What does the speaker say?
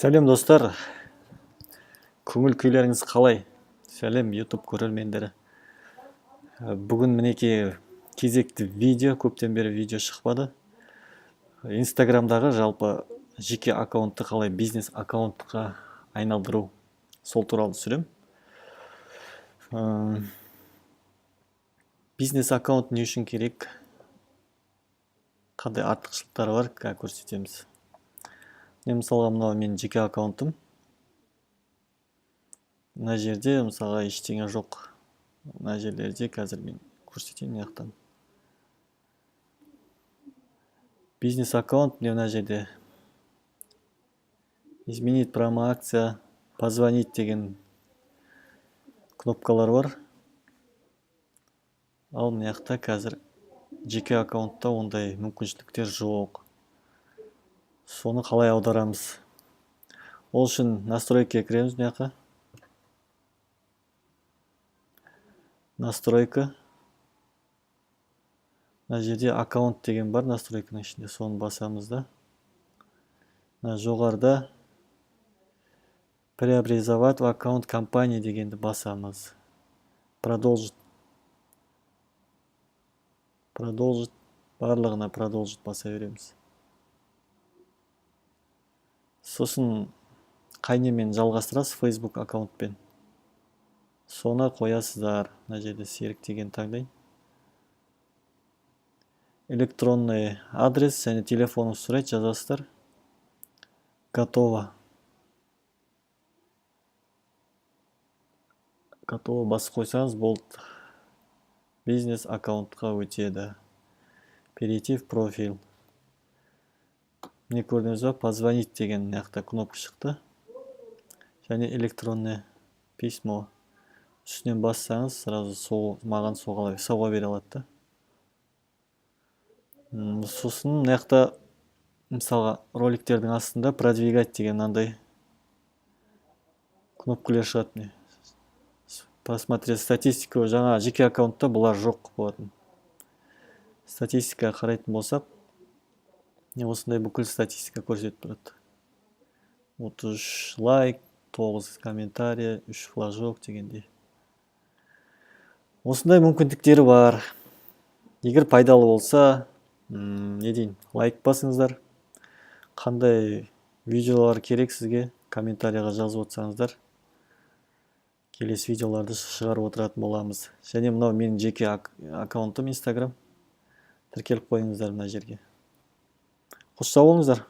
Сәлем, достар! Көңіл күйлеріңіз қалай? Сәлем, YouTube көрермендері. Бүгін мінекей кезекті видео, көптен бері видео шықпады. Инстаграмдағы жалпы жеке аккаунтты қалай бизнес аккаунтқа айналдыру, сол туралы түсірем. Бизнес аккаунт не үшін керек? Қандай артықшылықтары бар, қазір көрсетеміз. Мен мысалға, мынау менің жеке аккаунтым. Мына жерде мысалға ештеңе жоқ. Мына жерлерде қазір мен көрсетейін мына жақтан. Бизнес аккаунт міне мына жерде изменить промоакция, позвонить деген кнопкалар бар. Ал мына жақта қазір жеке аккаунтта ондай мүмкіншіліктер жоқ. Соны қалай аударамыз? Ол үшін настройкаға кіреміз мына жаққа. Настройка. Мына жерде аккаунт деген бар настройканың ішінде, соны басамыз да. Мына жоғарыда преобразовать в аккаунт компании дегенді басамыз. Продолжить. Продолжить. Барлығына продолжить баса береміз. Сосын қай немен жалғастырасыз, Facebook аккаунтпен. Соны қоясыздар. Мына жерде Серік деген таңдайын. Электронный адрес және телефоныңызды сұрайды, жазасыздар. Готово. Готово басып қойсаңыз болды. Бизнес аккаунтқа өтеді. Перейти в профиль. Міне, көрдіңіз ба, позвонить деген мына жақта кнопка шықты. Және электронное письмо. Үстінен бассаңыз, сразу сол маған соға бере алады да. Сосын мына жақта мысалға роликтердің астында продвигать деген мынандай кнопкалар шығады міне. Просмотреть статистику, жаңа жеке аккаунтта бұлар жоқ болатын. Статистикаға қарайтын болсақ, міне осындай бүкіл статистика көрсетіп тұрады. 33 лайк, 9 комментарий, 3 флажок дегендей. Осындай мүмкіндіктері бар. Егер пайдалы болса, не дейін, лайк басыңыздар. Қандай видеолар керек сізге, комментарийға жазып отырсаңыздар, келесі видеоларды шығарып отыратын боламыз. Және мынау менің жеке аккаунтым Инстаграм. Тіркеліп қойыңыздар мына жерге. Қош сау болыңыздар.